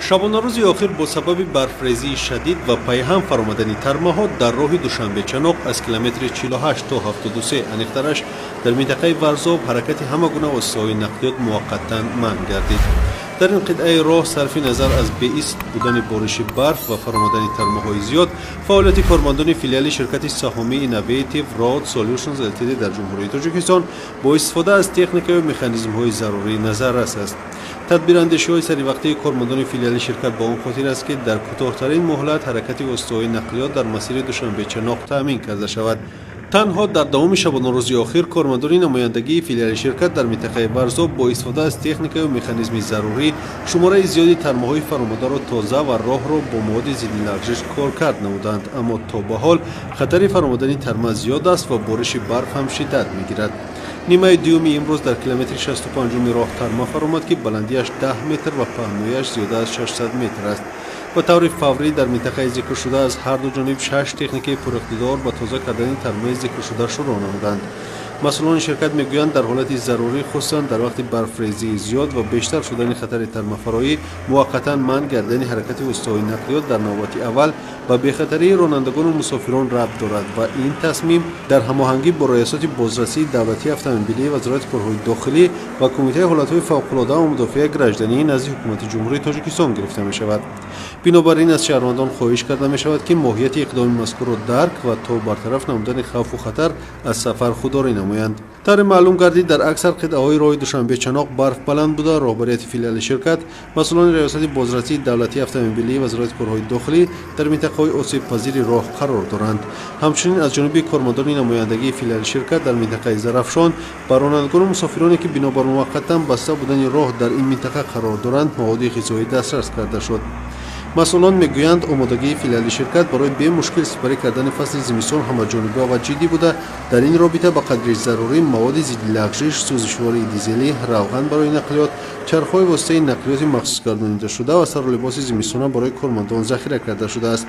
Шабонарӯзи охир бо сабаби барфрезии шадид ва пайҳам фаромадани тармаҳо дар роҳи Душанбе-Чаноқ аз километри 48 то 73, аниқтараш дар минтақаи Варзоб, ҳаракати ҳама гуна воситаҳои нақлиёт муваққатан манъ гардид. Дар ин қитъаи роҳ, сарфи назар аз беист будани бориши барф ва фаромадани тармаҳои зиёд, фаъолияти кормандони филиали ширкати саҳомии Innovative Road Solutions Ltd дар Ҷумҳурии Тоҷикистон бо истифода аз техникаю механизмҳои зарурӣ назаррас аст. Тадбирандешиҳои саривақтии кормандони филиали ширкат ба он хотир аст, ки дар кӯтоҳтарин муҳлат ҳаракати воситаҳои нақлиёт дар масири Душанбе-Чаноқ таъмин карда шавад. Танҳо дар давоми шабонарӯзи охир кормандони намояндагии филиали ширкат дар минтақаи Варзоб бо истифода аз техникаю механизми зарурӣ шумораи зиёди тармаҳои фаромадаро тоза ва роҳро бо маводи зидди лағжиш коркард намуданд, аммо то ба ҳол хатари фаромадани тарма зиёд аст ва бориши барф ҳам шиддат мегирад. Нимаи дуюми имрӯз дар километри 65-уми роҳ тарма фаромад, ки баландиаш 10 метр ва паҳнояш зиёда аз 600 метр аст. Ба таври фаврӣ дар минтақаи зикршуда аз ҳар ду ҷониб шаш техникаи пуриқтидор ба тоза кардани тармаи зикршуда шурӯъ намуданд. Масъулони ширкат мегӯянд, дар ҳолати зарурӣ, хусусан дар вақти барфрезии зиёд ва бештар шудани хатари тармафароӣ, муваққатан манъ гардидани ҳаракати воситаҳои нақлиёт дар навбати аввал ба бехатарии ронандагону мусофирон рабт дорад ва ин тасмим дар ҳамоҳангӣ бо Раёсати бозрасии давлатии автомобилии Вазорати корҳои дохилӣ ва Кумитаи ҳолатҳои фавқулода ва мудофиаи граждании назди Ҳукумати Ҷумҳурии Тоҷикистон гирифта мешавад. Бинобар ин, аз шаҳрвандон хоҳиш карда мешавад, ки моҳияти иқдоми мазкурро дарк ва то бартараф намудани хавфу хатар аз сафар худдорӣ намоянд. Тавре маълум гардид, дар аксар қитъаҳои роҳи Душанбе-Чаноқ барф баланд буда, роҳбарияти филиали ширкат, масъулони Раёсати бозрасии давлатии автомобилии Вазорати корҳои дохилӣ дар минтақаҳои осебпазири роҳ қарор доранд. Ҳамчунин аз ҷониби кормандони намояндагии филиали ширкат дар минтақаи Зарафшон ба ронандагону мусофироне, ки бинобар муваққатан баста будани роҳ дар ин минтақа қарор доранд, маводи ғизоӣ дастрас карда шуд. Масъулон мегӯянд, омодагии филиали ширкат барои бемушкил сипарӣ кардани фасли зимистон ҳамаҷониба ва ҷиддӣ буда, дар ин робита ба қадри зарурӣ маводи зидди лағжиш, сӯзишвории дизелӣ, равған барои нақлиёт, чархҳои воситаи нақлиёти махсусгардонидашуда ва сару либоси зимистона барои кормандон захира карда шудааст.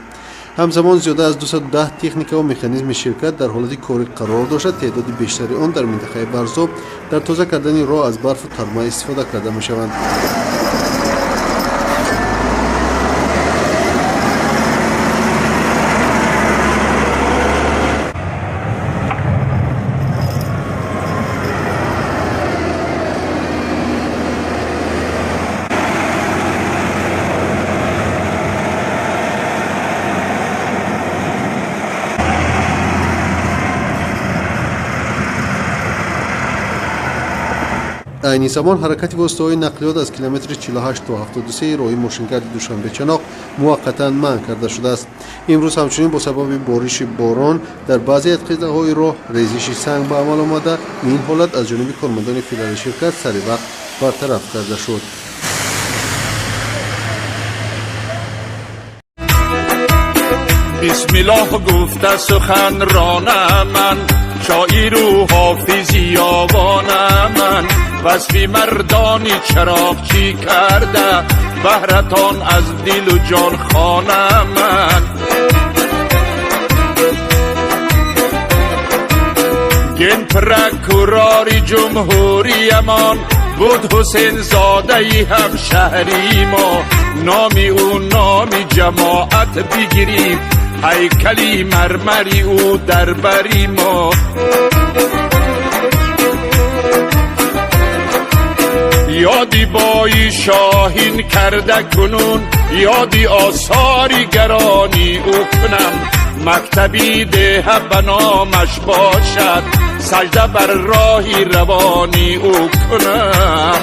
Ҳамзамон зиёда аз 210 техника ва механизми ширкат дар ҳолати корӣ қарор дошта, теъдоди бештари он дар минтақаи Варзоб дар тоза кардани роҳ аз барфу тарма истифода карда мешаванд. Айни замон ҳаракати воситаҳои нақлиёт аз километри 48 то 73 роҳи мошингарди Душанбе-Чаноқ муваққатан манъ карда шудааст. Имрӯз ҳамчунин бо сабаби бориши борон дар баъзе аз қитъаҳои роҳ резиши санг ба амал омада, ин ҳолат аз ҷониби кормандони филиали ширкат сари вақт бартараф карда шуд. Бисмиллоҳ гуфта сухан ронам ман, шоиру ҳофизи ёвонам ман, васфи мардони чароғчӣ карда баҳратон аз дилу ҷон хонам ман. Генпрокурори ҷумҳуриямон буд Ҳусейнзодаи ҳамшаҳри мо, номи ӯ номи ҷамоат бигирифт, ҳайкали мармари ӯ дар бари мо. Ёди бои шоҳин карда кунун, ёди осори гарони ӯ кунам, мактаби деҳа ба номаш бошад, сажда бар роҳи равони ӯ кунам.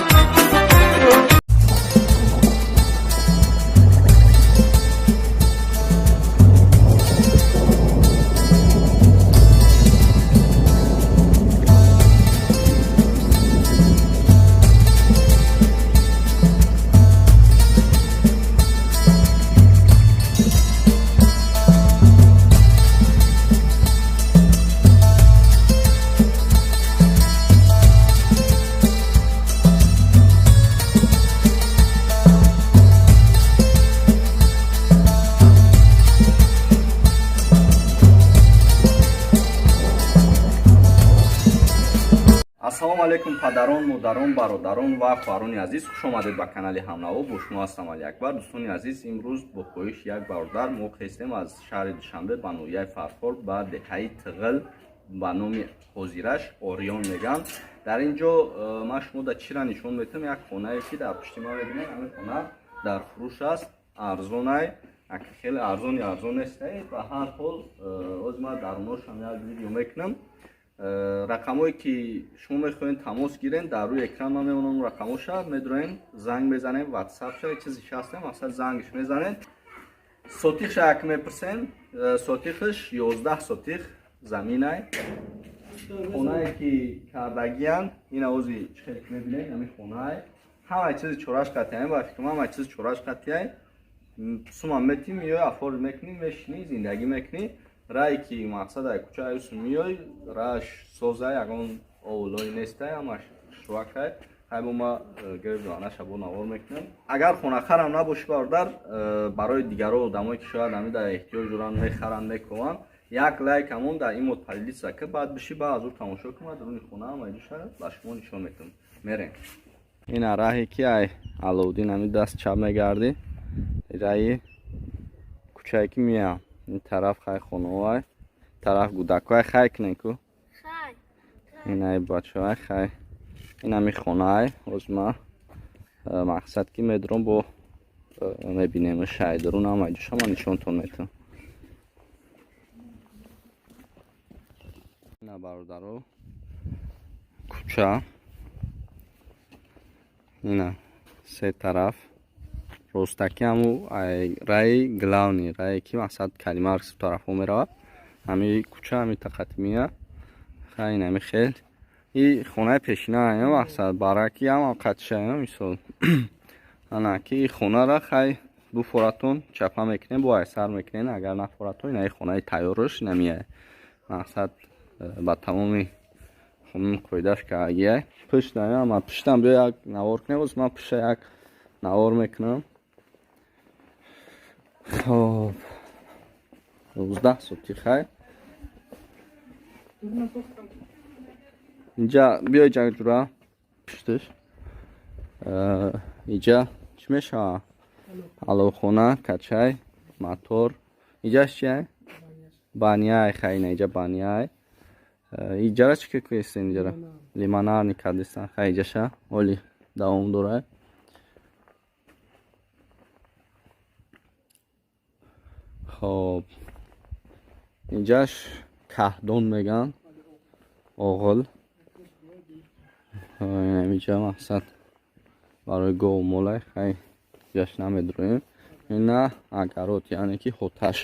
Алейкум, падарон, модарон, бародарон ва хоҳарони азиз, хуш омадед ба канали Ҳамнаво. Бо шумо ҳастам Алиакбар. Дӯстони азиз, имрӯз бо хоҳиши як бародар мо хестем аз шаҳри Душанбе ба ноҳияи Фархор, ба деҳаи Тиғил, ба номи ҳозираш Ориён мегӯянд. Дар ин ҷо ман шумо да чира нишон метавам? Як хонае ки дар пушти ман мебинед, ҳамин хона дар фурӯш аст, арзонай, хеле арзони арзон нест. Ба ҳар ҳол, ҳозир ман даруношам як видео мекунам. Рақамҳое ки шумо мехоҳед тамос гирен, дар рӯи экран ман мемонам рақамҳоша, медроем, занг мезанем, ватсапша чизи ҳастем, масалан, зангш мезанем. Сотихша як мепурсем, сотихш 11 сотих заминай. Хонае ки кардагиянд, ин ози чӣ хеле ки мебинед, ҳамин хонае, ҳамаи чизи чораш қатиай, ба фикрам, ҳамаи чизи чораш қатиай. Сума метим, миёй, афорид мекунӣ, мешинӣ, зиндагӣ мекунӣ. Рае ки мақсад ай кӯча аюсу миёй, рааш созай, ягон овулое нестай, ҳамаш шувакай. Хайбо ма гирдонаша бо навор мекунам. Агар хонахарам набошӣ, бародар, барои дигаро, одамое ки шояд ҳамида эҳтиёҷ доранд, мехаранд, мекӯванд, як лайк ҳамон дар имод поделиться ки баъд биши, ба аз ӯ тамошо кун. Даруни хона ҳама ҷоша ба шумо нишон метавам. Мерем. Ина раҳе ки ай Алоуддин ҳами даст чап мегардӣ, раи кӯчае ки меям, ин тараф хай хонаҳоай, тараф гудакҳоай, хай кунен ку, инай бачаҳоай, хай, инами хонаай. Ҳозир ма мақсад ки медурам, бо мебинем шайдарун, ҳама ҷоша ма нишонтон метавам. Ина, бародаро, кӯча, ина се тараф ростаки ҳаму раи главный, рае ки мақсад калима тарафҳо меравад, ҳами кӯча ҳами тақатимия. Хай, инами хел и хонаи пешина, мақсад бараки ҳама қатиша, мисол, ана ки и хонара хай буфоратон, чапа мекунем, бо айсар мекунем. Агар нафоратон, инаи хонаи тайёраш инамия, мақсад ба тамоми қоидаш каагия. Пушт ама пуштам биё, як навор кунем. Боз ман пушта як навор мекунам. Хоб, 19 сотих хай. Инҷа биёй, ҷура, пушташ иҷа чӣ мешава? Аловхона, качай, мотор. Иҷаш чиай? Баняй. Хай, ина иҷа баняй. Иҷара чӣ кекестен? Иҷара лимонарни кардистан. Хай, иҷаша оли давом дорад. Хоб, инҷаш каҳдон мегӯянд, оғил. Инҷа мақсад барои гову молай. Хай, ҷаш намедроем. Ина огород, яъне ки ҳоташ.